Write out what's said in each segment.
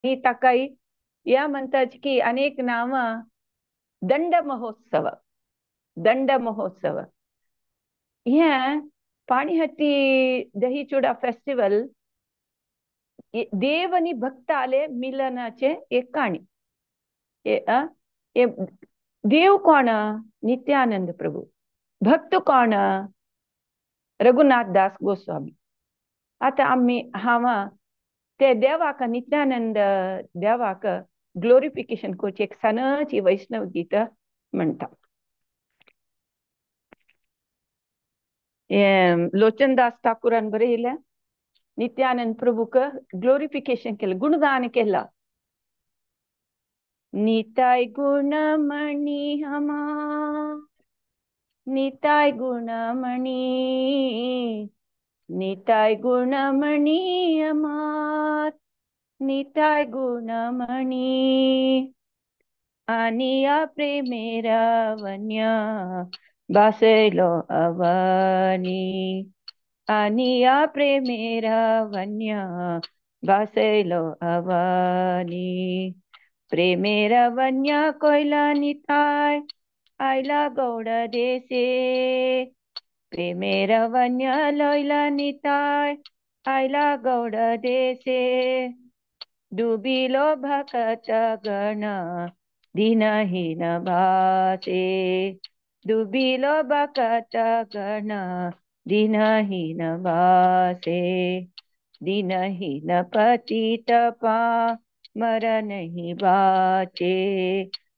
ताकाय ह्या म्हणटात की अनेक नांवां दंड महोत्सव, दंड महोत्सव. हें पाणिहट्टी दही चुडा फेस्टिवल देव आनी भक्ताले मिलनाचे एक काणी. देव कोण? नित्यानंद प्रभू. भक्त कोण? रघुनाथ दास गोस्वामी. आतां आमी हांव ते देवाक, नित्यानंद देवाक ग्लोरिफिकेशन करची एक सणाची वैष्णव गीत म्हणटा. लोचनदास ठाकूरान बरयलें, नित्यानंद प्रभूक ग्लोरिफिकेशन केलें, गुणगान केलां. निताय गुणमणी हमार, निताय गुणमणी, निताय गुणमणी हमार, निताय गुणमणी. आनिया प्रेमेरा वन्या बासलो अवनी, आनिया प्रेमेरा वन्या बासलो अवनी. प्रेमेरा वन्या कोयला निताय आयला गौड देसे, प्रेमेरा वन्या लोयला निताय आयला गौड देसे. डुबिलो भक्त गण दिनहीन भासे, डुबिलो भक्त गण दिनहीन भासे. दिनहीन पतित पा मर नहीं बाचे,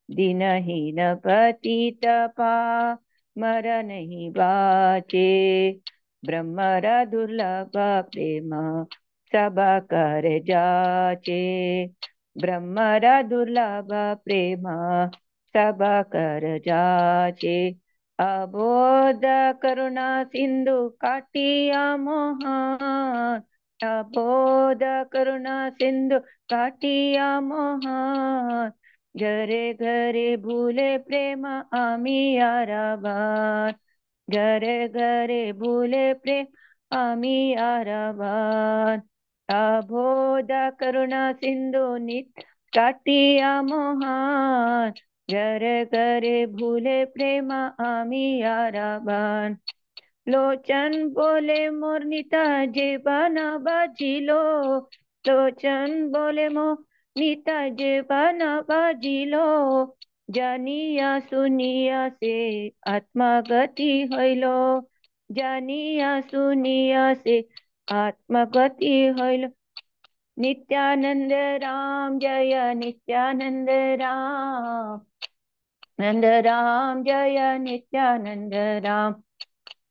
दिनहीन पतित पा मर नहीं बाचे. ब्रह्मरा दुर्लभ प्रेम सब कर जाचे, ब्रह्मरा दुर्लभ प्रेम सब कर जाचे. अबोध करुणा सिंधु काटिया मोहन, अबोध करुणा सिंधु काटिया मोहन. घरे घरे भूले प्रेम आमी आराबान, घरे घरे भूले प्रेम आमी आराबान. अबोध करुणा सिंधु नित काटिया मोहन, घरे घरे भूले प्रेम आमी आराबान. लोचन बोले मोर नीता जेबाना बाजिलो, लोचन बोले मोर नीता जेबाना बाजिलो. जानिया सुनिया से आत्मा गति होइलो, जानिया सुनिया से आत्मा गति होइलो. नित्यानंद राम जय नित्यानंद राम, नंद राम जय नित्यानंद राम,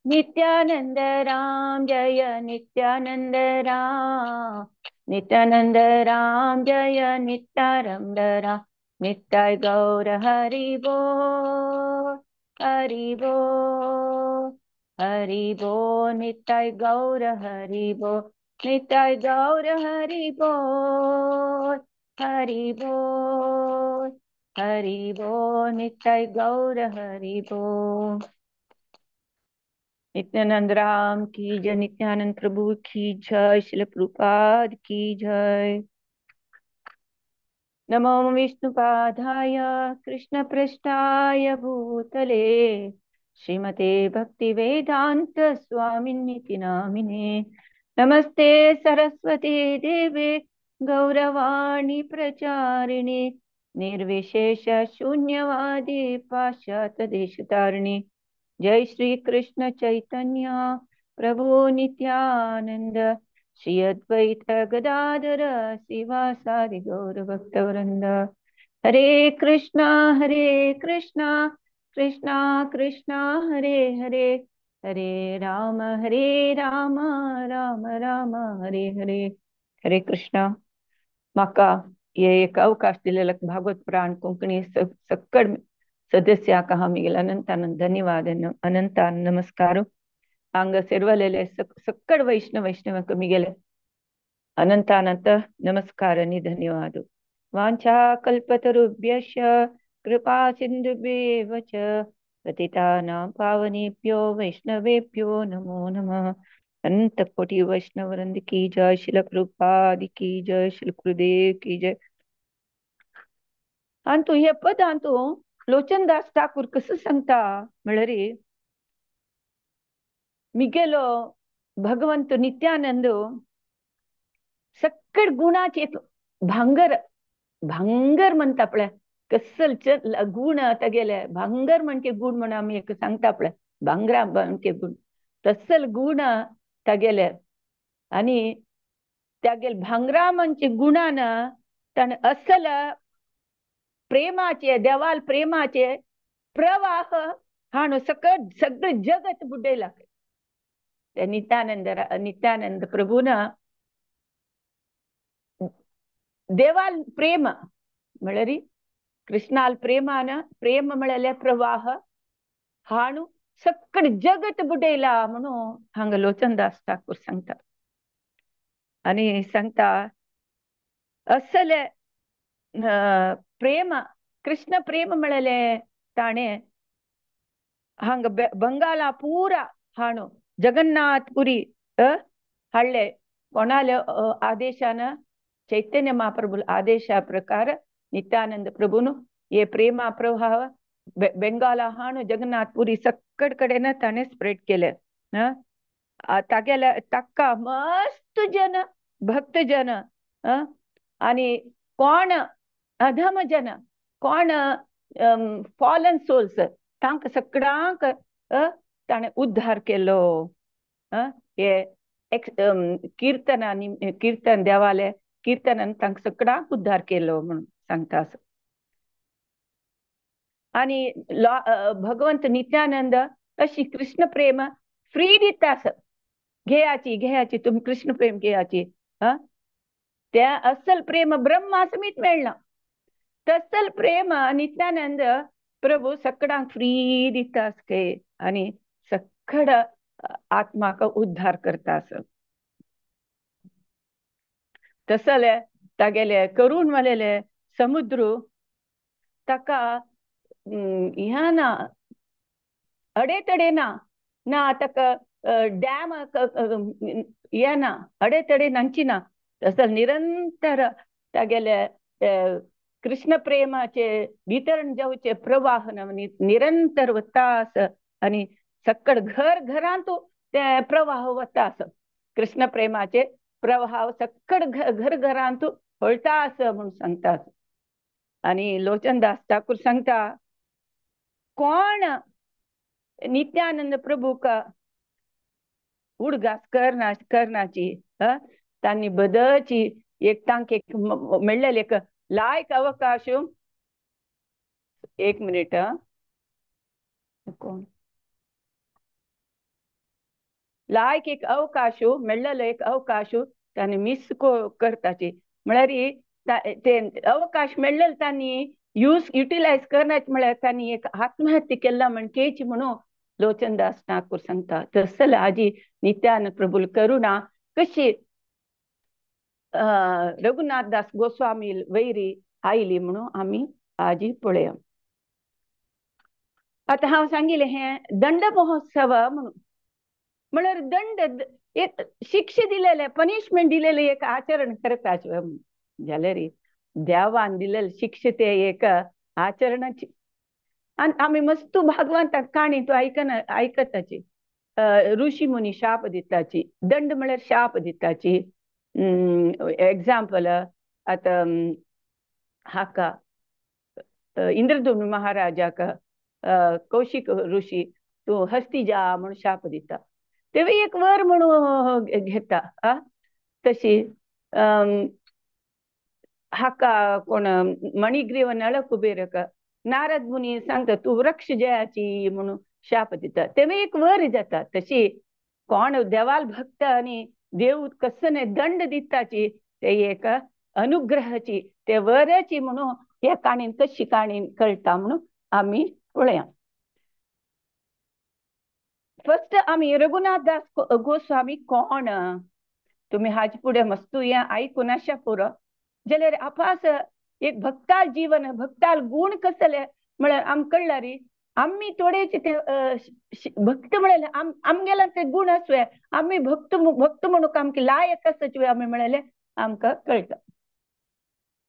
नित्यानंद राम जय नित्यानंद राम, नित्यानंद राम जय नित्यानंद राम. नित्य गौर हरि बोल हरि बोल हरि बोल, नित्य गौर हरि बोल, नित्य गौर हरि बोल हरि बोल हरि बोल, नित्य गौर हरि बोल. नित्यानंद राम की जय, नित्यानंद प्रभु की जय, श्रील प्रभुपाद की जय. नमो विष्णुपादाय कृष्ण पृष्ठाय भूतले श्रीमते भक्तिवेदांत स्वामिनिति नामिने. नमस्ते सरस्वती देवे गौरवाणी प्रचारिणे निर्विशेष शून्यवादी पाश्चात्य देशतारिणे. जय श्री कृष्ण चैतन्य प्रभु नित्यानंद श्री अद्वैत गदाधर शिवासादि गौर भक्तवृंद. हरे कृष्णा कृष्णा कृष्णा हरे हरे, हरे राम राम राम हरे हरे. हरे कृष्णा. म्हाका हे एक अवकाश दिलेलो भागवत पुराण कोंकणी सक्कड सदस्याक हांव म्हगेले अनंतानंद धन्यवाद, अनंतान नमस्कार. हांगा सेरवलेले सक्कड वैष्णव वैष्णवांक म्हगेले अनंतानंत नमस्कार आनी धन्यवाद. वाञ्छा कल्पतरुभ्यश्च कृपा सिन्धुभ्येव च पतितानां पावनेभ्यो वैष्णवेभ्यो नमो नमः. अनंत कोटि वैष्णव वृंद की जय, श्रील प्रभुपाद की जय, श्रील गुरुदेव की जय। आनी तूं हे पदान तूं लोचनदास ठाकूर कसं सांगता म्हळ्यार मिगेलो भगवंत नित्यानंद सक्कड गुणाचे एक भांगर भांगर म्हणटा पळय, कसल गुण तागेले भांगर म्हणके गुण म्हणून आमी एक सांगता पळय, भांगरा म्हणके गुण, तसल गुण तागेले। आनी तागेले भांगरा म्हणचे गुणान ताणें असल प्रेमाचे देवाल प्रेमाचे प्रवाह हाणू सकट सगळं जगत बुडयला। ते नित्यानंद नित्यानंद प्रभून देवाल प्रेम म्हळ्यार कृष्णाल प्रेमान प्रेम म्हळ्यार प्रवाह हाणू सकट जगत बुडयला म्हणून हांगा लोचनदास ठाकूर सांगता। आनी सांगता असले प्रेम कृष्ण प्रेम म्हळ्यार ताणें हांगा बंगाला पुरा हाणू जगन्नाथपुरी हाडले कोणाले आदेशान चैतन्य महाप्रभु आदेशा प्रकार नित्यानंद प्रभुन हे प्रेमा प्रवाह बेंगाला हाणू जगन्नाथपुरी सक्कड कडेन ताणें स्प्रेड केले। तागेल्या ताका मस्त जन भक्त जन आनी कोण अधम जन कोण फॉलन सोल्स तांकां सगळ्यांक ताणें उद्धार केलो। हे कीर्तनांनी कीर्तन देवाले कीर्तनान तांकां सगळ्यांक उद्धार केलो म्हणून सांगता असो। आनी भगवंत नित्यानंद अशी कृष्ण प्रेम फ्री दिता असं, घेयाची घेयाची तुमी कृष्ण प्रेम घेयाची। त्या असल प्रेम ब्रह्मा समीत मेळना, तसल प्रेम नित्यानंद प्रभू सगळ्यांक फ्री दिता आसके आनी सगळ आत्माक उद्धार करता असं। तसले तागेले करून म्हणलेले समुद्र ताका ह्या ना अडेतडे ना ना ताका डॅम येना अडेतडे नांची ना, तसल निरंतर तागेले कृष्ण प्रेमाचे वितरण जावचे प्रवाह निरंतर वता अस आनी सक्कड घर घरांत ते प्रवाह वता अस, कृष्ण प्रेमाचे प्रवाह सक्कड घर घरांत होळटा अस म्हणून सांगता। आनी लोचनदास ठाकूर सांगता कोण नित्यानंद प्रभूक उडगास करना करनाची तांणी बदची एक तांक एक मेळ्ळेले एक लायक अवकाश। एक मिनिट कोण लायक एक अवकाश मेळ्ळेलो एक अवकाश तांणी मिस करताची म्हळ्यार ते अवकाश मेळ्ळेले तांणी यूज युटिलायज करण्याचे म्हळ्यार तांणी एक आत्महत्या केला म्हणकेची म्हणून लोचनदास ठाकूर सांगता। तसल आजी नित्यानंद प्रभुल करुणा कशी रघुनाथ दास गोस्वामी वैरी आयली म्हणून आमी आजी पळया। आतां हांव सांगिल्लें हें दंड महोत्सव म्हणून म्हळ्यार दंड एक शिक्षा दिलेले पनिशमेंट दिलेले एक आचरण करपाचें जाल्यार देवान दिलेले शिक्षा ते एक आचरणाची। आनी आमी मस्तू भागवंताक काणी तूं आयकना आयकताची ऋषी मुनी शाप दिताची, दंड म्हळ्यार शाप दिताची। एग्जाम्पल आतां हाका इंद्रदुम्न महाराजाक कौशिक ऋषी तूं हस्ती जा म्हणून शाप दिता, तेवूय एक वर म्हणून घेता। तशी हाका कोण मणिग्रीव नळ कुबेरक नारद मुनी सांगता तूं वृक्ष जयाची म्हणून शाप दिता, तेवूय एक वर जाता। तशी कोण देवाल भक्त आनी देव कसने दंड दिताची ते एक अनुग्रहाची ते वराची म्हणून ह्या काणीन कशी काणीन कळटा म्हणून आमी पळया। फर्स्ट आमी रघुनाथ दास गोस्वामी कोण तुमी हाजे फुडें मस्तू हें आयकून आशा पुरो जाल्यार आपास एक भक्ताल जीवन भक्ताल गुण कसले म्हळ्यार आमकां कळ्ळारी आम्ही थोडेच ते भक्त म्हळ्यार आमगेला ते गुण आसवे, आमी भक्त भक्त म्हणून आमकां लायक आसाच आमी म्हळ्यार आमकां कळटा.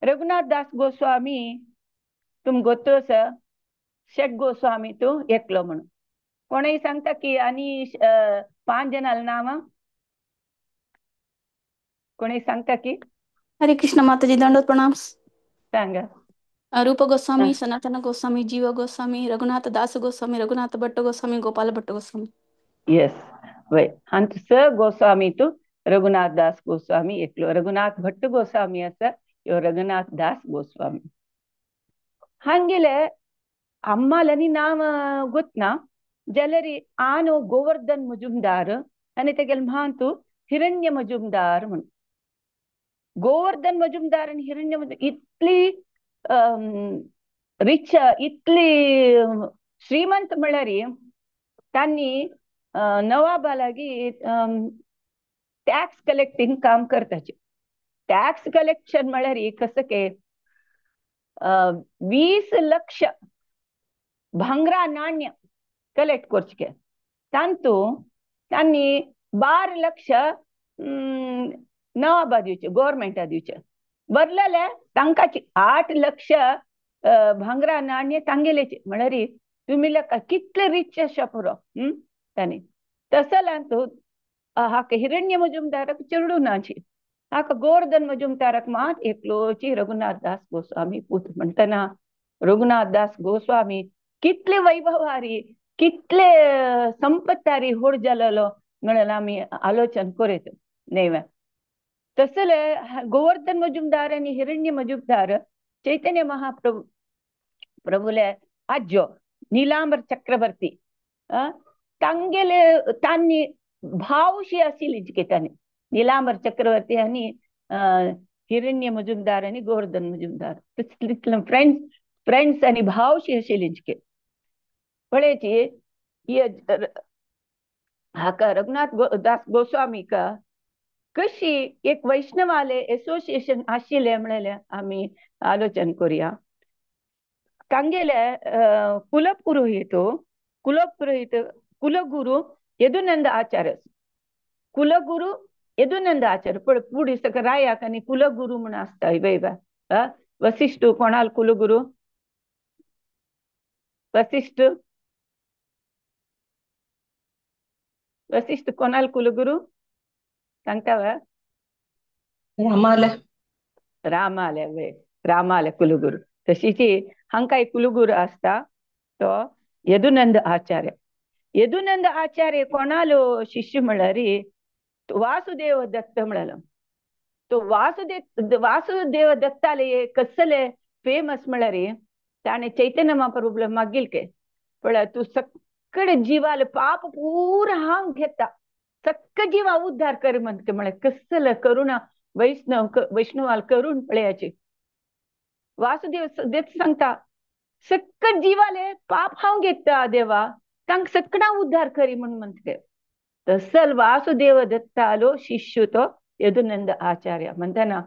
रघुनाथ दास गोस्वामी तुम गोत्तो आसा, शेट गोस्वामी तूं एकलो म्हणून. कोणूय सांगता की आनी 5 जाणां नांवां कोणूय सांगता की? हरे कृष्ण माताजी, दंडवत प्रणाम. सांगा. रूप गोस्वामी, सनातन गोस्वामी, जीव गोस्वामी, रघुनाथ दास गोस्वामी, रघुनाथ भट्ट गोस्वामी, गोपाल भट्ट गोस्वामी. येस, वय हांत स गोस्वामी तूं रघुनाथ दास गोस्वामी एकलो. रघुनाथ भट्ट गोस्वामी आसा, ह्यो रघुनाथ दास गोस्वामी. हांगेले अम्मालनी नांव गोतना जाल्यार आनो गोवर्धन मजुमदार आनी तेगेले म्हांतू हिरण्य मजुमदार म्हणून. गोवर्धन मजुमदार आनी हिरण्य मजुमदार इतली रिच, इतली श्रीमंत म्हळ्यार तांणी नवाबा लागीं टॅक्स कलेक्टिंग काम करताचे. टॅक्स कलेक्शन म्हळ्यार कसं के 20 लक्ष भांगरा नाण्य कलेक्ट करचे, तांतू तांणी 12 लक्ष नवाबा दिवचे, गव्हर्मेंटा दिवचे. बरलेले तांकां 8 लक्ष भांगरा नाण्य तांगेलेचे. म्हळ्यार तुमी कितले रिच आसा पुरो तांणी. तसल्यान तूं हाका हिरण्य मजुमदाराक चेडूं नाची, हाका गोवर्धन मजुमदाराक मात एकलोची रघुनाथ दास गोस्वामी पूत. म्हणटना रघुनाथ दास गोस्वामी कितले वैभवारी, कितले संपत्तारी होड जालेलो म्हणून आमी आलोचन करीत न्हय. तसले गोवर्धन मजुमदार आनी हिरण्य मजुमदार चैतन्य महाप्रभु प्रभुले आज्जो नीलांबर चक्रवर्ती तांगेले तांणी भावशी आशिल्ली तांणी नीलांबर चक्रवर्ती आनी हिरण्य मजुमदार आनी गोवर्धन मजुमदार तितले फ्रेंड्स फ्रेंड्स आनी भावशी आशिल्ली. पळयची हाका रघुनाथ दास गोस्वामीक कशी एक वैष्णवाले एसोसिएशन आशिल्लें म्हणलें आमी आलोचन करुया. तांगेले कुलपुरोहित कुलपुरोहित कुलगुरू यदुनंद आचार्य, कुलगुरू यदुनंद आचार्य. पळय पुढे सगळं रायाक आनी कुलगुरू म्हण आसता वय. वसिष्ठ कोणाल कुलगुरू? वसिष्ठ वसिष्ठ कोणाल कुलगुरू सांगता वा? रामाले. रामाले वय, रामाले कुलगुरू. तशीच हांकां एक कुलगुरू आसता तो यदुनंद आचार्य. यदुनंद आचार्य कोणालो शिष्य म्हळ्यार वासुदेव दत्त म्हळ्यार. तो वासुदेव वासुदेव दत्ताले कसले फेमस म्हळ्यार ताणें चैतन्य महाप्रभूला मागील के पळय तूं सगळे जिवाले पाप पुरा हांव घेता, सक्क जिवा उद्धार कर म्हणते. म्हळ्यार कसलं करुणा वैष्णव वैष्णवाल करून पळयाची. वासुदेव दत्त सांगता सक्क जिवाले पाप हांव घेता देवा, तांकां सगळा उद्धार करी म्हूण म्हणते. तसल वासुदेव दत्तालो शिष्य तो यदुनंद आचार्य. म्हणताना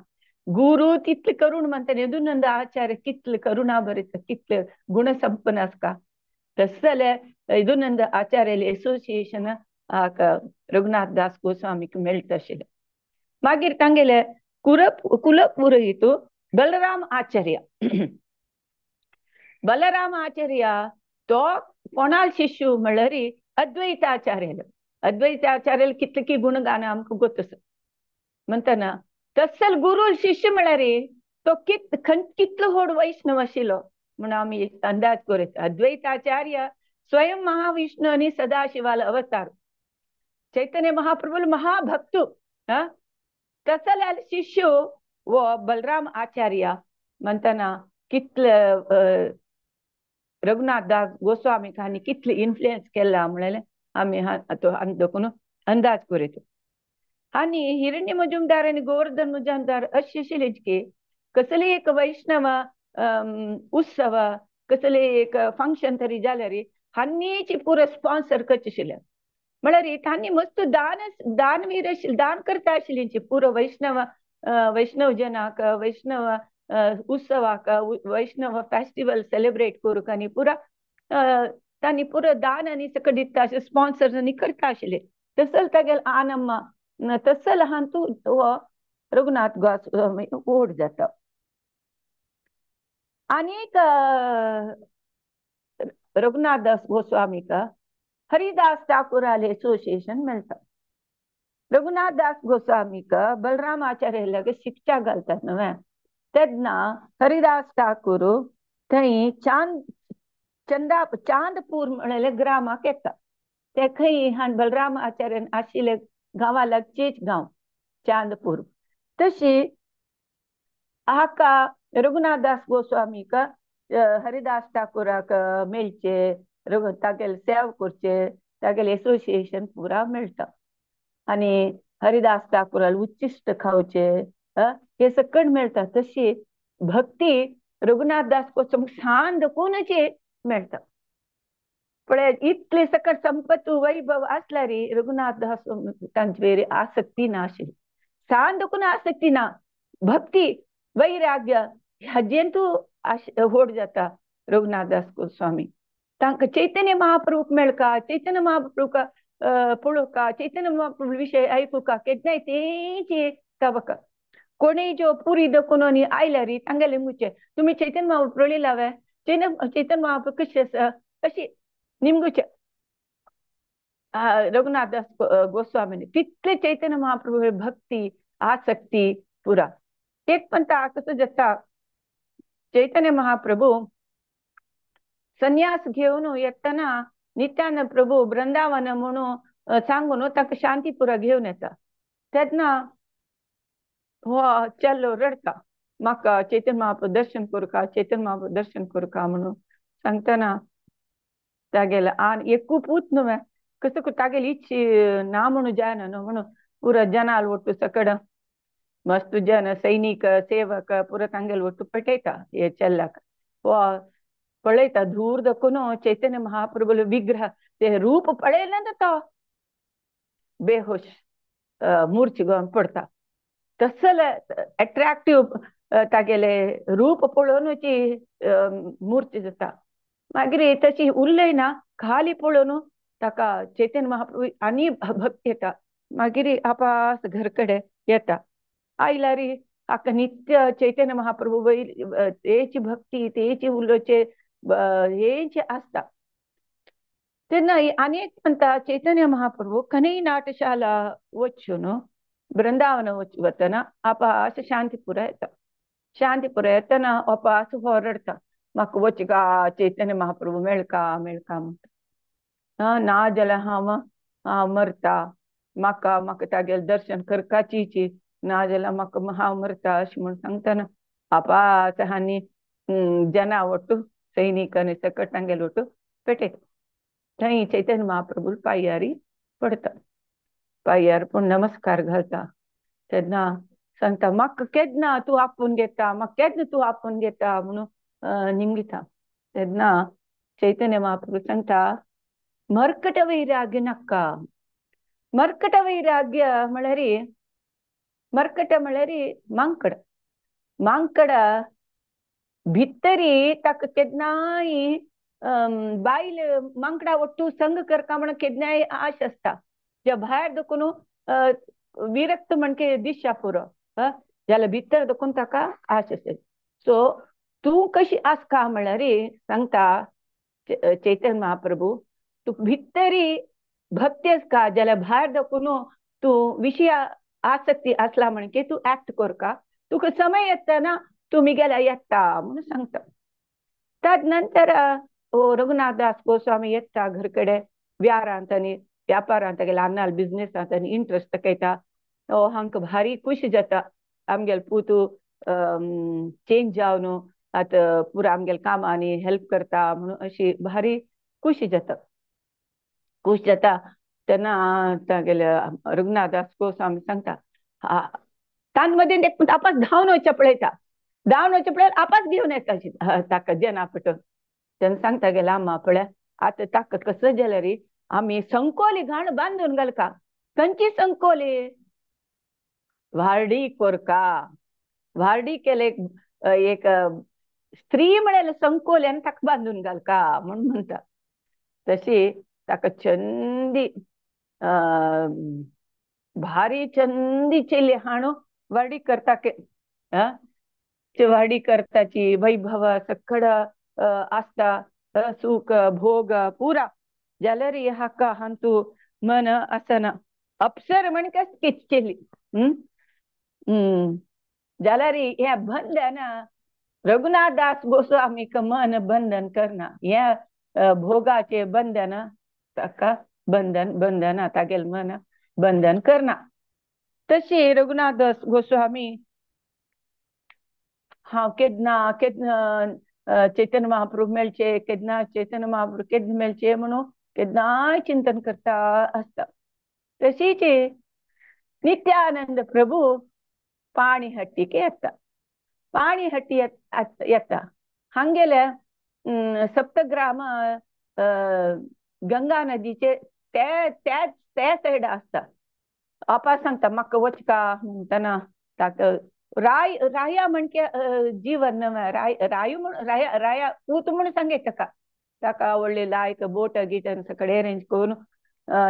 गुरु तितले करुण म्हणताना यदुनंद आचार्य कितले करुणा भरित, कितले गुणसंपन्न आसता. तसले यदुनंद आचार्य एसोसिएशन रघुनाथ दास गोस्वामीक मेळटा आशिल्लें. मागीर तांगेले कुलपुरोहित बलराम आचार्य. बलराम आचार्य तो कोणाल शिष्य म्हळ्यार अद्वैताचार्य. अद्वैताचार्य कितले की गुणगान आमकां गोत आसा. म्हणटना तसल गुरू शिष्य म्हळ्यार तो कितलो व्हड वैष्णव आशिल्लो म्हणून आमी अंदाज करीत. अद्वैताचार्य स्वयं महाविष्णू आनी सदाशिवाल अवतार, चैतन्य महाप्रभू महाभक्त. तसले शिष्य वो बलराम आचार्य. म्हणटना कितले रघुनाथ दास गोस्वामी हांणी कितले इन्फ्लुएन्स केला म्हणलें आमी देखून अंदाज करीत. आनी हिरण्य मजुमदार आनी गोवर्धन मजुमदार अशें आशिल्लें की कसले एक वैष्णव उत्सव कसले एक फंक्शन तरी जाल्यार हांणीच पुरो स्पॉन्सर करचें आशिल्लें. म्हळ्यार तांणी मस्त दान दानवीर दान करता आशिल्ली पुरो वैष्णव वैष्णव जनाक, वैष्णव उत्सवाक, वैष्णव फेस्टिवल सेलिब्रेट करूंक आनी पुरा तांणी पुरो दान आनी सगळें दिता अशें स्पॉन्सर आनी करता आशिल्ले. तसल तागेले आनम्मा तसल आहान तूं हो रघुनाथ गोस्वामी व्हड जाता. आनीक रघुनाथ दास गोस्वामीक हरिदास ठाकुराले एसोसिएशन मेळटा. रघुनाथ दास गोस्वामीक बलराम आचार्य लागीं शिक्षा घालतात न्हय, तेन्ना हरिदास ठाकूर थंय चांदपूर म्हणलें ग्रामाक येता. ते खंय हान बलराम आचार्य आशिल्ले गांवा लागचेच गांव चांदपूर. तशी हाका रघुनाथ दास गोस्वामीक हरिदास ठाकुराक मेळचे, तागेले सेवा करचे, तागेले एसोसिएशन पुरा मेळटा. आनी हरिदास ठाकुराल उच्चिश्ट खावचे हे सगळें मेळटा. तशी भक्ती रघुनाथ दास गोस्वामी सान दकूनच मेळटा. पळय इतले सकट संपत्ती वैभव आसल्यार रघुनाथ दास तांचे आसक्ती ना आशिल्ली, सान दकून आसक्ती ना, भक्ती वैराग्य हाजेंतू व्हड जाता रघुनाथ दास गोस्वामी. तांकां चैतन्य महाप्रभूक मेळका, चैतन्य महाप्रभूक पळोवका, चैतन्य महाप्रभू विशय आयकुका केन्नाय तेंच तबका. कोणीय ज्यो पुरी दकून आनी आयल्यार तांगेले मुचे तुमी चैतन्य महाप्रभू लावे, चैतन्य महाप्रभू कशें आसा अशी निमगुचे रघुनाथ दास गोस्वामी तितले चैतन्य महाप्रभू भक्ती आसक्ती पुरा. एक पण कसं जाता चैतन्य महाप्रभू संन्यास घेवन येतना नित्यानंद प्रभू वृंदावन म्हणून सांगून ताका शांतीपुरा घेवन येता. तेन्ना हो चलो रडटा, म्हाका चैतन्य महाप्रभू दर्शन करका, चैतन्य महाप्रभू दर्शन करका म्हणून सांगतना तागेले आनी एकू पूत न्हय कसो तागेली इच्छी ना म्हणून जायना न्हू म्हणून पुरा जनाल ಒಟ್ಟು सकड मस्त जन सैनिक सेवक पुरा तांगेले ಒಟ್ಟು पटयता हे चेल्लाक. पळयता दूर दकून चैतन्य महाप्रभूले विग्रह ते रूप पळयलें ना तो बेहोश मूर्छ घेवन पडटा. तसल एट्रॅक्टिव्ह तागेले रूप पळोवनूच मूर्छ जाता. मागीर तशी उरलय ना खाली पळोवन ताका चैतन्य महाप्रभू आनी भक्ती येता. मागीर आपास घर कडेन येता. आयल्यार हाका नित्य चैतन्य महाप्रभू वयर तेची भक्ती तेची उलोवचे हेच आसता. तेन्ना आनी एक म्हणटा चैतन्य महाप्रभू खंय नाटशाला वचून वृंदावन वतना आपास शांतीपुरा येता. शांतीपुरा येतना अपास हो रडटा, म्हाका वचका चैतन्य महाप्रभू मेळका मेळका म्हणटा. ना जाल्यार हांव मरता, म्हाका म्हाका तागेलें दर्शन करपाचीच, ना जाल्यार म्हाका हांव मरता अशें म्हूण सांगतना आपास आनी जना ಒಟ್ಟು सैनिक आनी सकट तांगेले ಒಟ್ಟು पेटयता. थंय चैतन्य महाप्रभू पांयारी पडटा, पांयार पूण नमस्कार घालता. तेन्ना सांगता म्हाका केन्ना तूं आपोवन घेता, म्हाका केन्ना तूं आपोवन घेता म्हणून निमगिता. तेन्ना चैतन्य महाप्रभू सांगता मर्कट वैराग्य नाका. मर्कट वैराग्य म्हळ्यार मर्कट म्हळ्यार मांकड. मांकड भितरी ताका केन्नाय बायल मांकडा ಒಟ್ಟು संग करका म्हणून केन्नाय आश आसता. ज्या भायर दकून विरक्त म्हणके दिशा पुरो जाल्यार भितर दकून ताका आश आसता. सो तूं कशी आसका म्हळ्यार सांगता चैतन्य महाप्रभू तूं भितरी भक्ती आसका जाल्यार भायर दकून तूं विशय आसक्ती आसला म्हणके तूं एक्ट करका, तुका समय येतना तूं मिगेल्या येता म्हणून सांगता. तद नंतर रघुनाथ दास गोस्वामी येता घर कडेन व्यारांत आनी व्यापारांत तागेले अन्नाल बिजनेसांत आनी इंट्रस्ट दाखयता. हांकां भारी खुश जाता आमगेले पूत चेंज जावन आतां पुरा आमगेले कामांनी हेल्प करता म्हणून अशी भारी खुश जाता. खुश जाता तेन्ना तागेले रघुनाथ दास गोस्वामी सांगता तांचे मदीं एक आपास धांवन वचचें पळयता, धांवन वचचें पळय आपास घेवन येता ताका जना पटोवन. तेन्ना सांगता गेला आम्मा पळय आतां ताका कसो जाल्यार आमी संकोली घाण बांदून घालका. खंयची संकोली? व्हारडी कोरका. व्हारडी केले एक स्त्री म्हळ्यार संकोली आनी ताका बांदून घालका म्हणून म्हणटा. तशी ताका चंदी भारी चंदी चेली हाणू वाडी करता के वाडी करताची वैभव सकड आसता सुख भोग पुरा जाल्यार हाका हांतू मन आसना अप्सर म्हण कस चेली जाल्यार हे बंधन रघुनाथ दास गोस्वामीक मन बंधन करना हे भोगाचे बंधन ताका बंधन बंधना तागेल मन बंधन करना. तशी रघुनाथ दास गोस्वामी हांव केन्ना केन्ना चैतन्य महाप्रभू मेळचे केन्ना चैतन्य महाप्रभू केन्ना मेळचे म्हणून केन्नाय चिंतन करता आसता. तशीच नित्यानंद प्रभू पाणीहट्टीक येता पाणीहट्टी येता हांगेले सप्तग्राम गंगा नदीचे ते त्या त्या सायड आसता. आपा सांगता म्हाका वचका म्हणटना ताका राय राया म्हणके जीवन राय रायू म्हण राया राया पूत म्हण सांगे ताका ताका व्हडले लायक बोट गीट सगळे अरेंज करून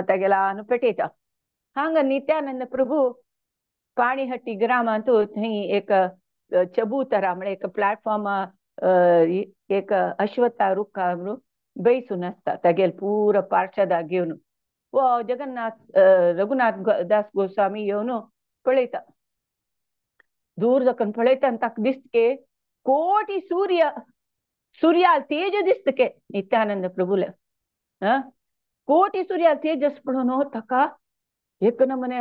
तागेला पेटयता. हांगा नित्यानंद प्रभू पाणीहट्टी ग्रामांत थंय एक चबुतरा म्हळ्यार एक प्लॅटफॉर्म एक अश्वत्था रुखा म्हणून बैसून आसता तागेल पुरो पार्षदा घेवन वो जगन्नाथ रघुनाथ दास गोस्वामी येवन पळयता दूर जाकन पळयता आनी ताका दिसता के कोटी सूर्य सूर्या तेज दिसता के नित्यानंद प्रभूले कोटी सूर्या तेजस पळोवन ताका एक नमने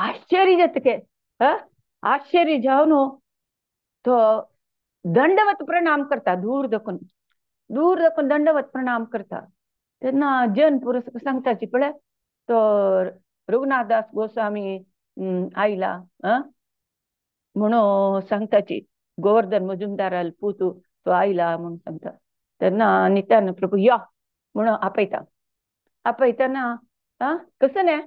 आश्चर्य जाता के आश्चर्य जावन तो दंडवत प्रणाम करता दूर दखून दूर दखून दंडवत प्रणाम करता. तेन्ना जन पुरुष सांगताची पळय तो रघुनाथ दास गोस्वामी आयला म्हणून सांगताची गोवर्धन मजुमदाराल पूत तो आयला म्हणून सांगता. तेन्ना नित्यानंद प्रभू या म्हणून आपयता आपयतना कसं न्ही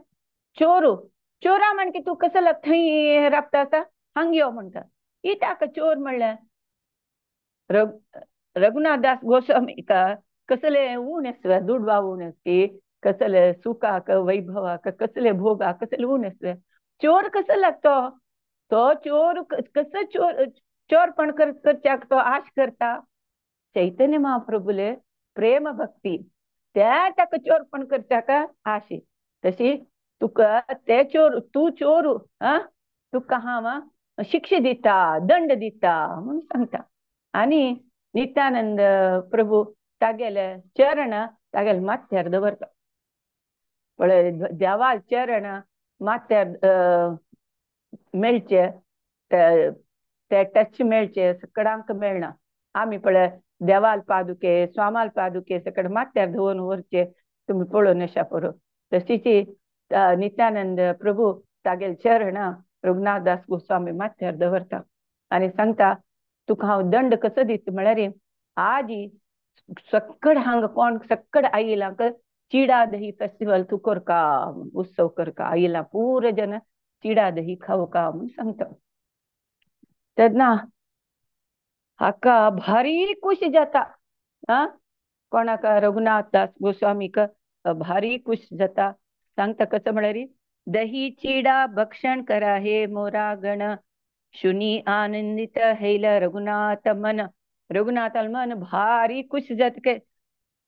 चोरू चोरा म्हणके तूं कसं थंय राबता आसा हांग यो म्हणटा इत्याक चोर म्हणलें रघुनाथ दास गोस्वामी कसले ऊण आसले दुडवा ऊण आसली कसले सुखाक वैभवाक कसले भोगाक कसले ऊण आसले चोर कसो लागतो तो चोर कसो चोर चोरपण करच्याक तो आश करता. चैतन्य महाप्रभूले प्रेम भक्ती त्या ताका चोरपण करच्याक आशी तशी तुका ते चोर तूं चोर तुका हांव शिक्षा दिता दंड दिता म्हणून सांगता. आनी नित्यानंद प्रभू तागेले चरण तागेले माथ्यार दवरता पळय देवा चरण माथ्यार मेळचे ते टच मेळचे सकडांक मेळना. आमी पळय देवाल पादुके स्वामाल पादुके सकड माथ्यार दवरून व्हरचे तुमी पळोवन अशा पुरो. तशीच नित्यानंद प्रभू तागेले चरण रघुनाथ दास गोस्वामी माथ्यार दवरता आनी सांगता तुका हांव दंड कसो दिता म्हळ्यार आजी सक्कड हांगा कोण सक्कड आयला चिडा दही फेस्टिवल तूं करका उत्सव करका आयला पुरो जन चिडा दही खावका म्हणून सांगता. तेन्ना हाका भारी खुश जाता कोणाक रघुनाथ दास गोस्वामीक भारी खुश जाता. सांगता कसं म्हळ्यार दही चिडा भक्षण करा हे मोरा गण शुनी आनंदित हैल रघुनाथ मन. रघुनाथाल मन भारी खुश जाता के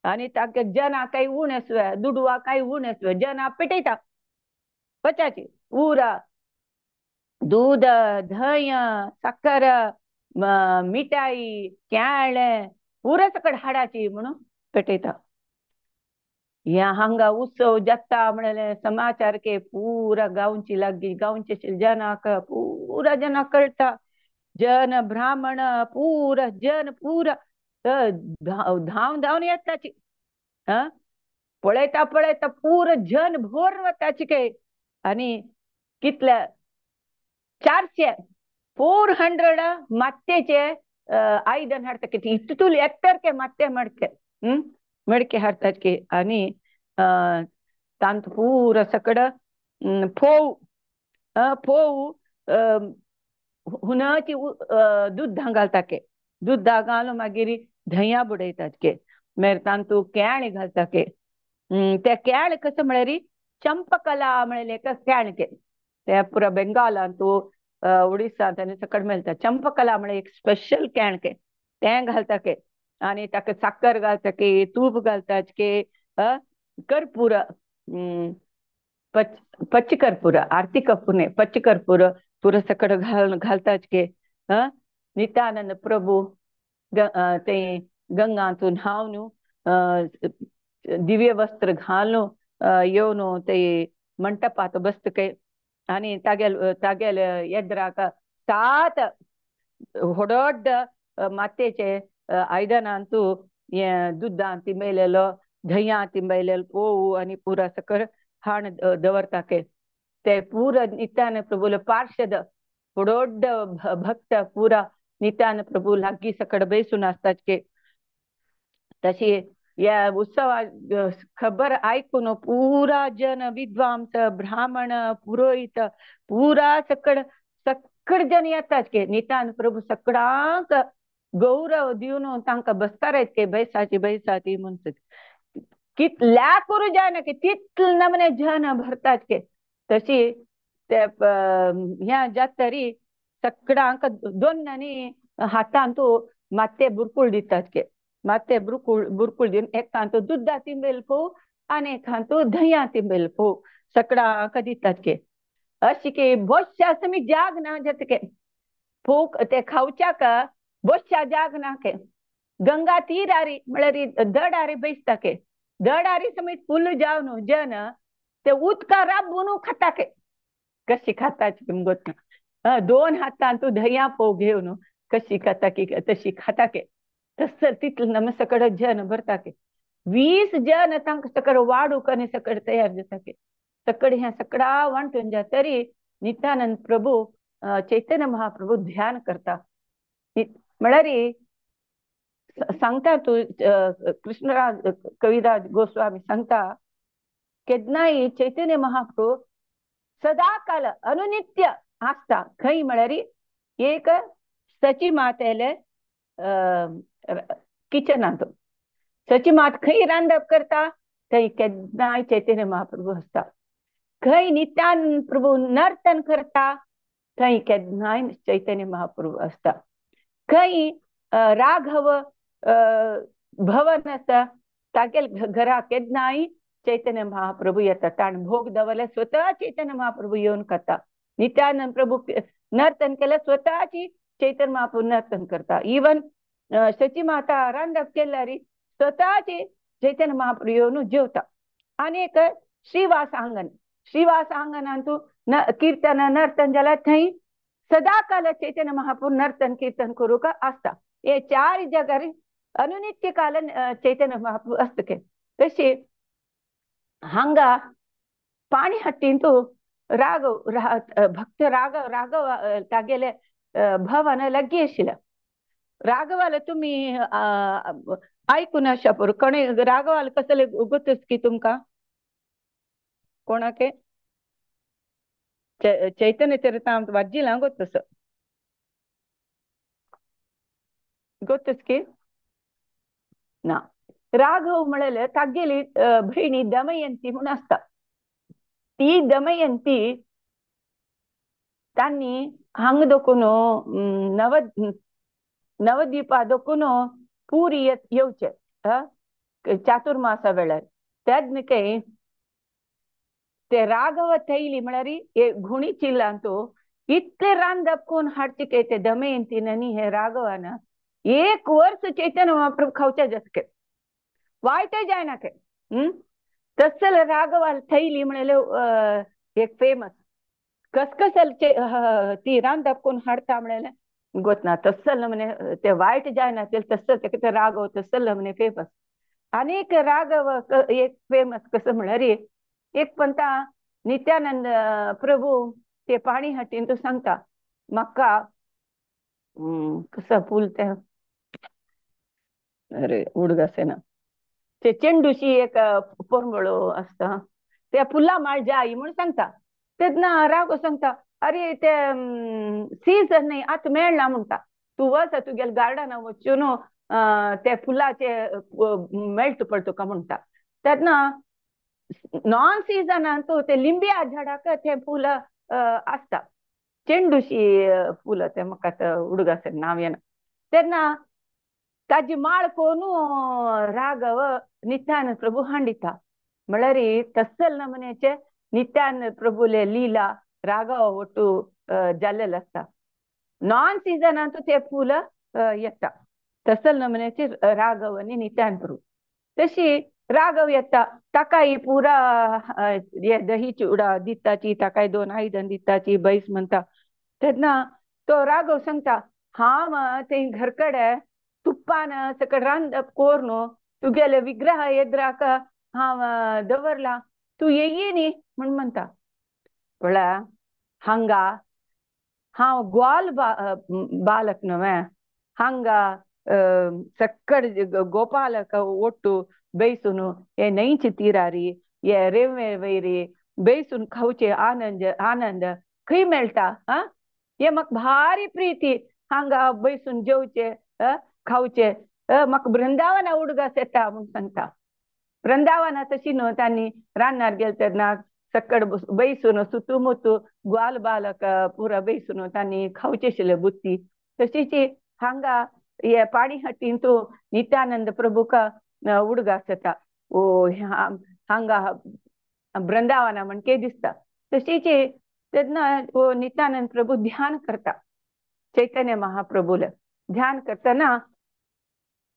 आनी ताका जना काय ऊण आसवे दुडवा काय ऊण आसवे जना पेटयता पचाची उरा दूध धंय साकर मिठाई केळें पुरो सकड हाडाची म्हणून पेटयता. ह्या हांगा उत्सव जाता म्हणले समाचार के पुरा गांवची लागी गांवचे जनाक पुरा जनाक कळटा जन ब्राह्मण पुरा जन पुरा धांव धांवन येताची पळयता पळयता पुरा जन भोर वताची के आनी कितल्या 400 मात्तेचे आयदन हाडटा कितें इतूल येतर के मात्ते मडके मडके हाडटात की आनी तांत पुरो सकड फोव फोव हुनाची दूद घालता के दूध घालून मागीर धंया बुडयतात के मागीर तांतू केळी घालता के ते केळ कसं म्हळ्यार चंपकला म्हळ्यार केळ ते पुरा बेंगालांतू ओडिसांत आनी सकट मेळटा. चंपकला म्हळ्यार एक स्पेशल केणके तें घालता के आनी ताका साकर घालता के, तूप घालता के, कर्पूर पच्च कर्पूर आरती कर्पूर न्ही पच्च कर्पूर पुरा सकट घाल घालता के. नित्यानंद प्रभू ते गंगांतून न्हावन दिव्य वस्त्र घालून येवन ते मंटपात बसतके आनी तागेल तागेल येद्राक सात होडोड मातयेचे आयदनांतू हें दुदान तिंबयलेलो धंया तिंबयलेलो पोवू आनी पुरा सकट हाण दवरता के. ते पुरा नित्यानंद प्रभूले पार्षद होडोड भक्त पुरा नित्यानंद प्रभू लागीं सकट बेसून आसतात के. तशी या उत्सवा खबर आयकून पुरा जन विद्वांस ब्राह्मण पुरोहित पुरा सकड सकड जन येतात के. नित्यानंद प्रभू सकडांक गौरव दिवन तांकां बसतार के बैसाची बैसाची म्हणून कितल्या करू जायना की तितले नमने जन भरतात के. तशी ते ह्या जातरी सगळ्यांक दोन आनी हातांत माते बुरकुळ दितात के. माते बुरकुळ बुरकुळ दिवन एकांत दुदा तिंबेल फोव आनी एकांत धंया तिंबेल फोव सगळ्यांक दितात के. अशी की बोश्या समी जाग ना जातके फोक ते खावच्याक बोश्या जाग ना के. गंगा तीरारी म्हळ्यार दडारी बैसता के. दडारी समेत फुल जावन जन ते उदका राबून खाता के. कशी खाता गोत ना, दोन हातांत धंया फोव घेवन कशी खाता की तशी खाता के. तसर तितले नम सकड जन भरता के. 20 जन तांकां सकड वाडूक आनी सकड तयार जाता के. सकड ह्या सकडा वांटून जा तरी नित्यानंद प्रभू चैतन्य महाप्रभू ध्यान करता. म्हळ्यार सांगता तूं कृष्णराज कविराज गोस्वामी सांगता केन्नाय चैतन्य महाप्रभू सदा काल अनुनित्य आसता. खंय म्हळ्यार एक सची मातेले किचनांत सची मात खंय रांदप करता थंय केन्नाय चैतन्य महाप्रभू आसता. खंय नित्यानंद प्रभू नर्तन करता थंय केन्नाय चैतन्य महाप्रभू आसता. खंय राघव भवन आसा तागेल घरा केन्नाय चैतन्य महाप्रभू येता. ताणें भोग दवरल्यार स्वतः चैतन्य महाप्रभू येवन खाता. नित्यानंद प्रभू नर्तन केल्यार स्वतःची चैतन्य महाप्रभू नर्तन करता. इवन शची माता रांदप केल्यार स्वतःची चैतन्य महाप्रभू येवन जेवता. आनी एक श्रीवास आंगण, श्रीवास आंगणांतू कीर्तन नर्तन जाल्यार थंय सदा काल चैतन्य महाप्रभू नर्तन कीर्तन करूंक आसता. हे चार जाग्यार अनुनित्य काल चैतन्य महाप्रभू आसता के. तशी हांगा पाणी हट्टींतू राघव भक्त राघव राघव तागेले भवन लागीं आशिल्लें. राघवाले तुमी आयकून आशा पुरो. कोणे राघवाले कसले गोतच की तुमकां कोणाके चैतन्य चरितामृत वाज्जिलां गोतस गोतच की ना. राघव म्हळ्यार तागेली भयणी दमयंती म्हूण आसता. ती दमयंती तांणी हांग दखून नव नवद्वीपा दखून पुरी येवचे चातुर्मासा वेळार तेन्ना काय ते राघव थैली म्हळ्यार घुणी चिल्लांतू इतले रांदप कोण हाडचे काय ते दमयंतीन आनी हे राघवान एक वर्स चैतन्य महाप्रभू खावच्या जातके वायटय जायना के. तसल राघवाल थैली म्हणले एक फेमस कसकसल ती रांदप कोण हाडता म्हणले गोत ना. तसल म्हणे ते वायट जायना तसल ते राघव तसल म्हणे फेमस. आनी एक राघव एक फेमस कसं म्हळ्यार एक पंता नित्यानंद प्रभू ते पाणी हटीन तो सांगता म्हाका कसं फूल ते अरे उडगास ना ते चेंडूशी एक पोरंबळो आसता त्या फुलां माळ जाय म्हूण सांगता. तेन्ना राघव सांगता अरे ते सीजन न्ही आतां मेळना म्हणटा, तूं वच तुगेल्या गार्डना वचून ते फुलाचे मेळटा पळय तुका म्हणटा. तेन्ना नॉन सीजनांतू ते लिंबिया झाडाक ते फुलां आसता, चेंडूशी फुलां, ते म्हाका आतां उडगास नांव येना. तेन्ना ताजी माळ कोनू राघव नित्यानंद प्रभू हांडिता. म्हळ्यार तसल नमुन्याचे नित्यानंद प्रभूले लीला राघव ಒಟ್ಟು जाल्लेले आसता. नॉन सीजनांतू ते फुलां येता, तसल नमुन्याचे राघव आनी नित्यानंद प्रभू. तशी राघव येता, ताकाय पुरा दही चिवडा दिताची, ताकाय दोन आयदन दिताची, बैस म्हणटा. तेन्ना तो राघव सांगता, हांव ते घरकडे तुप्पान सकड रांदप कोरून तुगेले विग्रह एद्राक हांव दवरला, तूं येयी न्ही म्हण म्हणटा. म्हळ्यार हांगा हांव ग्वाल बालक न्हय, हांगा सक्कड गोपालक ಒಟ್ಟು ಬೇಯ್ಸುನು हे न्हंयचे तिरारी हे रेंवे वैरी बेसून खावचे आनंद आनंद खंय मेळटा. आ हे म्हाका भारी प्रीती हांगा बैसून जेवचे खावचे, म्हाका वृंदावना उडगास येता म्हूण सांगता. वृंदावना तशी न्हू, तांणी रानार गेले तेन्ना सक्कड बैसून सुतुमुतू ग्वाल बालक पुरा बैसून तांणी खावचे आशिल्ले बुत्ती. तशीच हांगा हे पाणी हट्टीन तूं नित्यानंद प्रभूक उडगास येता, ओ हांगा वृंदावना म्हणके दिसता. तशीच तेन्ना नित्यानंद प्रभू ध्यान करता चैतन्य महाप्रभूला. ध्यान करताना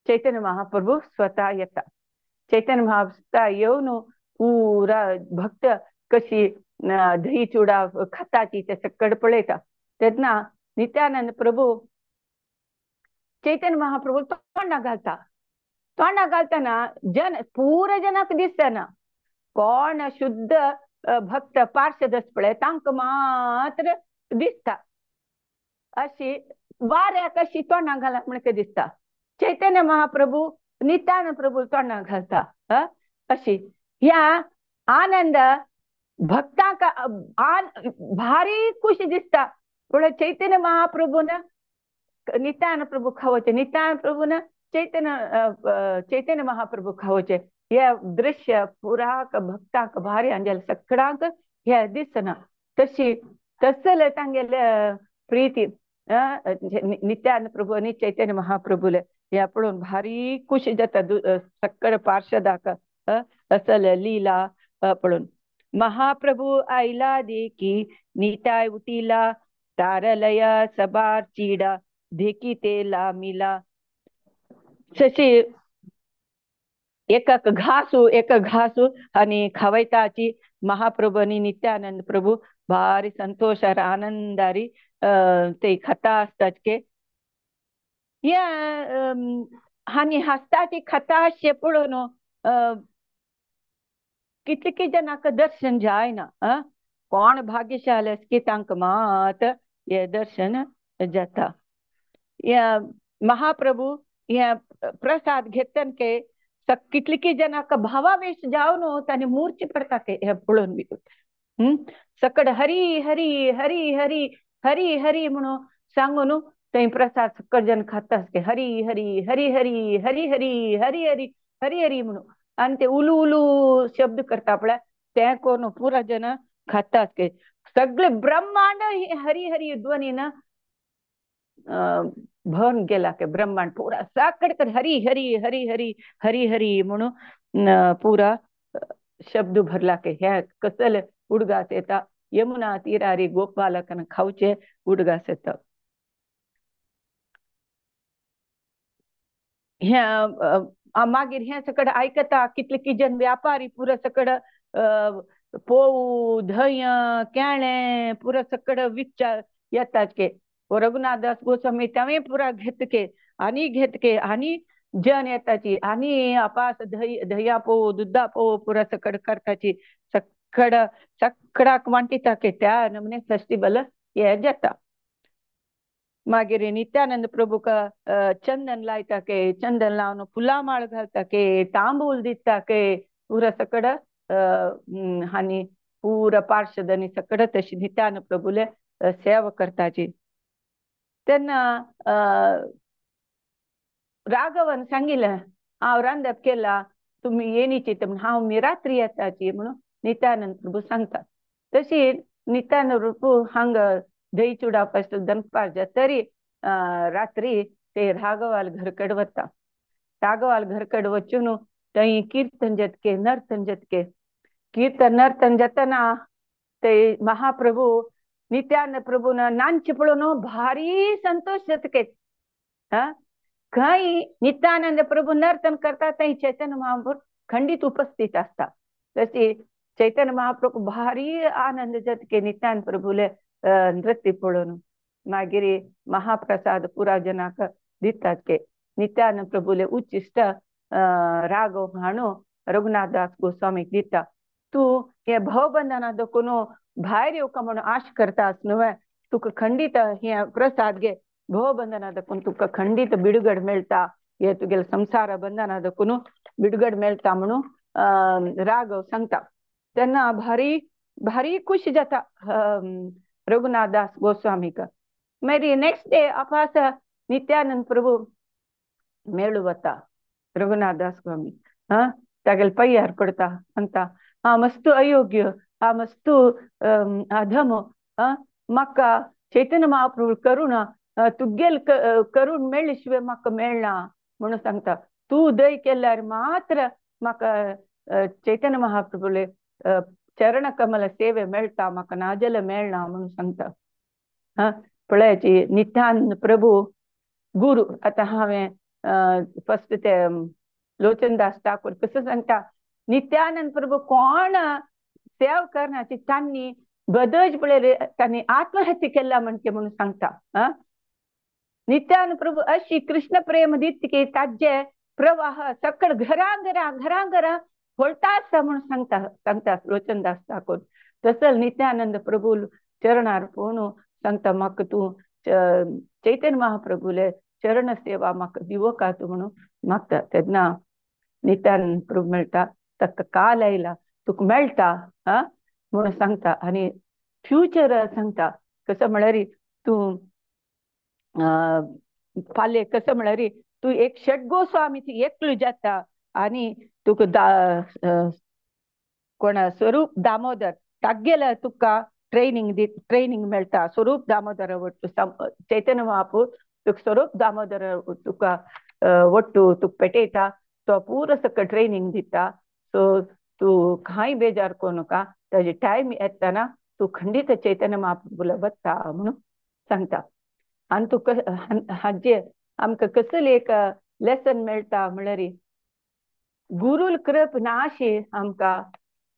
चैतन्य महाप्रभू स्वतः येता. चैतन्य महाप्रभू येवन पुरा भक्त कशी दही चुडा खाताची ते सक्कड पळयता. तेन्ना नित्यानंद प्रभू चैतन्य महाप्रभू तोंडा घालता. तोंडा घालताना जन पुरा जनाक दिसतना कोण शुद्ध भक्त पार्षद पळय तांकां मात्र दिसता. अशी वाऱ्याक अशी तोंडा घालप म्हणके दिसता. चैतन्य महाप्रभू नित्यानंद प्रभू तोंडा घालता. अशी ह्या आनंद भक्तांक भारी खुशी दिसता. पूण चैतन्य महाप्रभून नित्यानंद प्रभू खावचे, नित्यानंद प्रभून चैतन्य चैतन्य महाप्रभू खावचे, हे दृश्य पुराक भक्तांक भारी अंजल सगळ्यांक हे दिसना. तशी तसले तांगेले प्रीती नित्यानंद प्रभू आनी चैतन्य महाप्रभूले हे पळोवन भारी खुशी जाता सक्कड पार्षदाक असल लीला पळोवन. महाप्रभू आयला देखी निताय उटीला, तारलय सबार चिडा देखी ते लामिला. तशी एक घासू एक घासू आणि खावयताची महाप्रभू आणि नित्यानंद प्रभू भारी संतोषार आनंदारी ते खाता असतात के. या आनी हासताची खाता अशें पळोवन कितले जनाक दर्शन जायना. कोण भाग्यशाली की तांकां मात हे दर्शन जाता. या महाप्रभू हे प्रसाद घेतन के कितले जनाक भावावेश जावन तांणी मूर्छ पडता के हे पळोवन बी. सकड हरी हरी हरी हरी हरी हरी म्हणून सांगून थंय प्रसाद सकड जन खाता के हरी हरी हरी हरी हरी हरी हरी हरी हरी हरी म्हणून. आनी ते उलू उलू शब्द करता पळय ते करून पुरा जन खाता के सगळे ब्रह्मांड हरी हरी ध्वनी ना भरून गेला के ब्रह्मांड पुरा साकड हरी हरी हरी हरी हरी हरी म्हणून पुरा शब्द भरला के. हे कसले उडगास येता यमुना तिरारी गोपालकन खावचे उडगास येता. ह्या मागीर हे सकड आयकता कितले की जन व्यापारी पुरा सकड पोव धंय केळें पुरा सकड विकच्या येतात के. रघुनाथ दास गोस्वामी तेवूय पुरा घेतके आनी घेतके आनी जन येताची आनी अपास दही दह्या पोव दुद्दा पोव पुरा सकड करताची सकड सकडाक वांटिता के त्या नमुने फेस्टिवल हे जाता. मागीर नित्यानंद प्रभूक चंदन लायता के, चंदन लावन फुलां माळ घालता के, तांबूल दिता के पुरा सकड आनी पुरा पार्षद आनी सकड तशी नित्यानंद प्रभूले सेवा करताची. तेन्ना राघवन सांगिल्लें हांव रांदप केला तुमी येनी चिंत म्हण हांव रात्री येताची म्हणून नित्यानंद प्रभू सांगता. तशी नित्यानंद प्रभू हांगा दही चुडा पासून दनपार जातरी रात्री ते राघवाल घरकड वता. राघवाल घरकड वचून थंय कीर्तन जातके नर्तन जातके कीर्तन नर्तन जातना ते महाप्रभू नित्यानंद प्रभून नांचे पळोवन भारी संतोष जातके. हा खंय नित्यानंद प्रभू नर्तन करता थंय चैतन्य महाप्रभू खंडित उपस्थित आसता. तशी चैतन्य महाप्रभू भारी आनंद जातके नित्यानंद प्रभूले नृत्य पळोवन. मागीर महाप्रसाद पुरा जनाक दितात के नित्यानंद प्रभूले उच्चिष्ट राघव हाणू रघुनाथ दास गोस्वामीक दिता. तूं हे भवबंधना दखून भायर येवका म्हणून आश करता न्हय, तुका खंडीत हे प्रसाद घे, भवबंधना दखून तुका खंडीत बिडगड मेळटा, हे तुगेले संसार बंधना दखून बिडगड मेळटा म्हणून राघव सांगता. तेन्ना भारी भारी खुश जाता रघुनाथ दास गोस्वामीक. मागीर नेक्स्ट डे अपास नित्यानंद प्रभू मेळू वता रघुनाथ दास स्वामी. हा तागेले पय्यार पडता, सांगता हा मस्तू अयोग्य, हा मस्तू अधम, म्हाका चैतन्य महाप्रभू करुणा तुगेल करून मेळ्ळे शिवाय म्हाका मेळना म्हणून सांगता. तूं दय केल्यार मात्र म्हाका चैतन्य महाप्रभूले चरण कमल सेवे मेळटा, म्हाका नाजाल्यार मेळना म्हणून सांगता. हा पळयाची नित्यानंद प्रभू गुरु. आतां हांवें फस्ट ते लोचनदास ठाकूर कसो सांगता नित्यानंद प्रभू कोण सेव करना तांणी बदज पळय तांणी आत्महत्या केला म्हणके म्हणून सांगता. हा नित्यानंद प्रभू अशी कृष्ण प्रेम दित की ताजे प्रवाह सकळ घरां घरां घरां घरां वळटा आसता म्हणून सांगता सांगता लोचनदास ठाकूर. तसो नित्यानंद प्रभू चरणार पळोवन सांगता म्हाका तूं चैतन्य महाप्रभूले चरण सेवा म्हाका दिवका तूं म्हणून मागता. तेन्ना नित्यानंद प्रभू मेळटा, ताका काल आयला तुका मेळटा हा म्हणून सांगता. आनी फ्युचर सांगता कसो म्हळ्यार तूं फाल्यां कसो म्हळ्यार तूं एक षटगोस्वामी एकलो जाता आनी तुका कोण स्वरूप दामोदर तागेले तुका ट्रेनिंग दी, ट्रेनिंग मेळटा. स्वरूप दामोदर वट्टू चैतन्य महाप्रभू तुका स्वरूप दामोदर तुका वट्टू तुका पेटयता, तो पुरो सगळं ट्रेनिंग दिता. सो तूं कांय बेजार करूं नाका, ताजे टायम येतना तूं खंडीत चैतन्य महाप्रभूला वता म्हणून सांगता. आनी तुका हाजे आमकां कसले एक लेसन मेळटा म्हळ्यार गुरूल कृप नाशी आमकां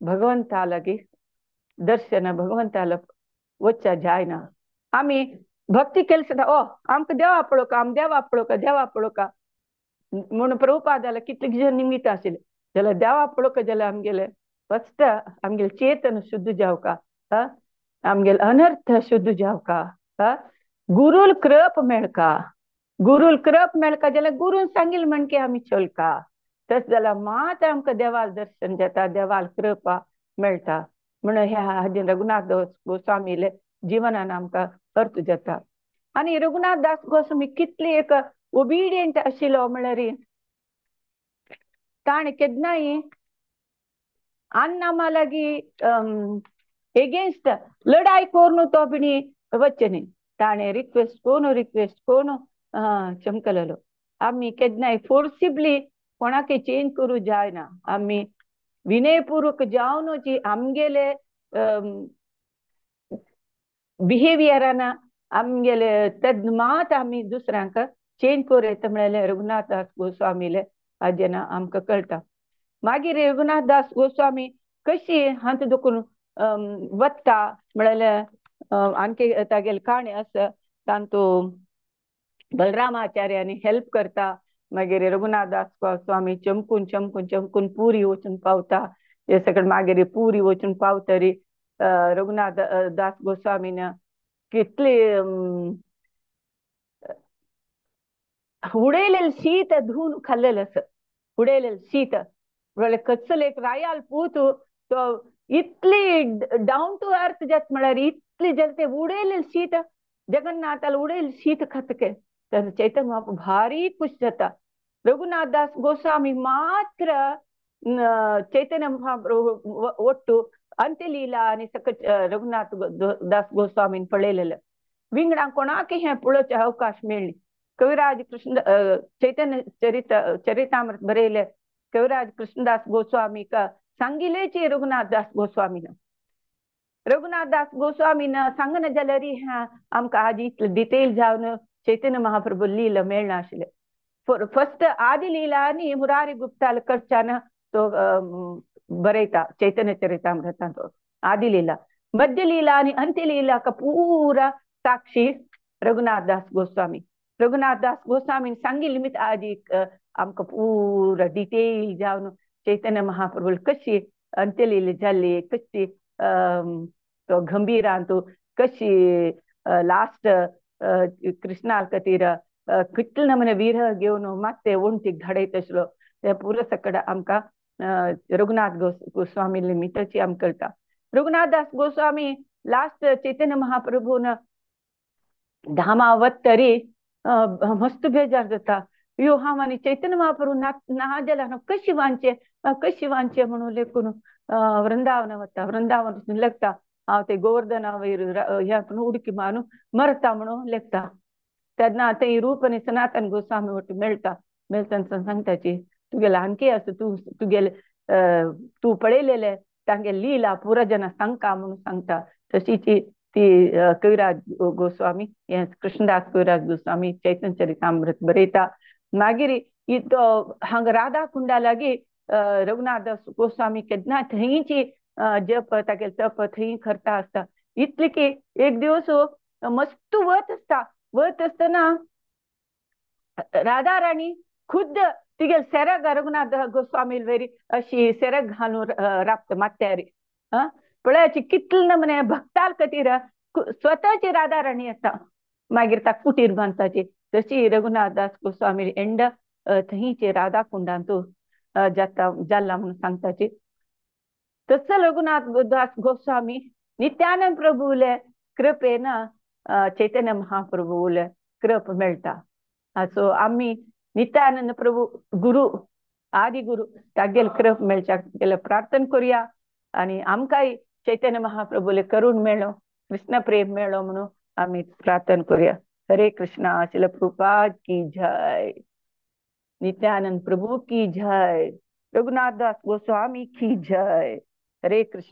भगवंता लागीं दर्शन भगवंताला वच्चा जायना. आमी भक्ती केली सुद्दां ओ आमकां देवा पळोवका, आम देवा पळोवका, देवा पळोवका म्हणून प्रभुपादाला कितले निमित्त आशिल्ले जाल्यार देवा पळोवका जाल्यार आमगेले फस्ट आमगेले चेतन शुद्ध जावका, हा आमगेले अनर्थ शुद्ध जावका, हा गुरूल कृप मेळका, गुरूल कृप मेळका जाल्यार गुरून सांगील म्हणके आमी चलका, तस जाल्यार मात आमकां देवाल दर्शन जाता, देवाल कृपा मेळटा. म्हणून ह्या हाजेर रघुनाथ दास गोस्वामीले जिवनान आमकां अर्थ जाता. आनी रघुनाथ दास गोस्वामी कितली एक ओबिडियंट आशिल्लो म्हळ्यार ताणें केन्नाय अन्नामा लागीं एगेन्स्ट लढाई करून तो बिणी वच्चें न्ही, ताणें रिक्वेस्ट करून रिक्वेस्ट करून चमकलेलो. आमी केन्नाय फोर्सिबली कोणाकय चेंज करूं जायना, आमी विनयपूर्वक जावन जी आमगेले बिहेवियरान आमगेले तेद मात आमी दुसऱ्यांक चेंज करूं येता म्हळ्यार रघुनाथ दास गोस्वामीले हाजें आमकां कळटा. मागीर रघुनाथ दास गोस्वामी कशी हांत दुखून वता म्हळ्यार आणखी तागेली काणी आसा तांतू बलरामाचार्यानी हेल्प करता. मागीर रघुनाथ दास गोस्वामी चमकून चमकून चमकून पुरी वचून पावता. हे सगळें मागीर पुरी वचून पावतरी रघुनाथ दास गोस्वामीन कितली उडयलेले शीत धुवन खाल्लेलें आसा, उडयलेलें शीत म्हळ्यार कसले एक रायाल पूत तो इतली डावन टू अर्थ जात म्हळ्यार इतली जनते उडयलेले शीत जगन्नाथाला उडयलेले शीत खातके तर चैतन्य महाप्रभू भारी खुश जाता. रघुनाथ दास गोस्वामी मात्र चैतन्य महाप्रभू ಒಟ್ಟು अंत्यलीला आनी सकट रघुनाथ दास गोस्वामीन पळयलेलें. विंगडांक कोणाक हें पळोवचें अवकाश मेळ्ळी. कविराज कृष्ण चैतन्य चरितामृत बरयले कविराज कृष्णदास गोस्वामीक सांगिलेची रघुनाथ दास गोस्वामीन. रघुनाथ दास गोस्वामीन सांगना जाल्यार हें आमकां आज इतलें डिटेल जावन चैतन्य महाप्रभू लीला मेळनाशिल्लें. फस्ट आदि लीला आनी मुरारी गुप्ताल कडच्यान तो बरयता चैतन्य चरितामृतांत आदि लीला. मध्य लीला आनी अंत्य लीला पूरा साक्षी रघुनाथ दास गोस्वामी. रघुनाथ दास गोस्वामीन सांगिल्ली निमित्त आजी आमकां पूरा डिटेल जावन चैतन्य महाप्रभू कशी अंत्यलीला जाल्ली, कशी तो गंभीरांतू कशी लास्ट कृष्णा खातीर कितले नमने विरह घेवन मात्ते वण्टीक धाडयत आसलो तें पुरो सकड आमकां रघुनाथ गोस्वामी निमित्ताची आमकां कळटा. रघुनाथ दास गोस्वामी लास्ट चैतन्य महाप्रभून धामा वत तरी मस्त बेजार जाता. यो हांव आनी चैतन्य महाप्रभू ना जाल्यार कशी वांचे कशी वांचे म्हणून लेखून वृंदावन वता. वृंदावन लेखता हांव ते गोवर्धना वयर ह्या उडकी मारून मरता म्हणून लेखता. तेन्ना थंय रूप आनी सनातन गोस्वामी वट मेळटा. मेळटना सांगताची तुगेले आणखी आसा तूं तुगेले तूं पळयलेले तांगे लीला पुरा जना सांगका म्हणून सांगता. तशीची ती कविराज गोस्वामी हे कृष्णदास कविराज गोस्वामी चैतन्य चरितामृत बरयता. मागीर हांगा राधा कुंडा लागीं रघुनाथ गोस्वामी केन्ना थंयची जप तागेले तप थंय करता आसता. इतले की एक दिवस मस्त वत आसता. वत आसतना राधा राणी खुद्द तिगेले सेरग रघुनाथ गोस्वामी वरी अशी सेरग घालून राबता माथ्यार. पळयाची कितले नमने भक्ताल खातीर स्वताची राधा राणी येता. मागीर ताका कुटीर बांदताची. तशी रघुनाथ दास गोस्वामी एंड थंयचे राधा कुंडांतू जाता जाला म्हणून सांगताची. तसो रघुनाथ दास गोस्वामी नित्यानंद प्रभूले कृपेन चैतन्य महाप्रभूले कृप मेळटा. सो आमी नित्यानंद प्रभू गुरु आदि गुरु तागेले कृप मेळच्या गेले प्रार्थना करुया आनी आमकांय चैतन्य महाप्रभूले करून मेळो, कृष्ण प्रेम मेळो म्हणून आमी प्रार्थना करुया. हरे कृष्णा. श्रील प्रभुपाद की जय. नित्यानंद प्रभु की जय. रघुनाथ दास गोस्वामी की जय. हरे कृष्ण.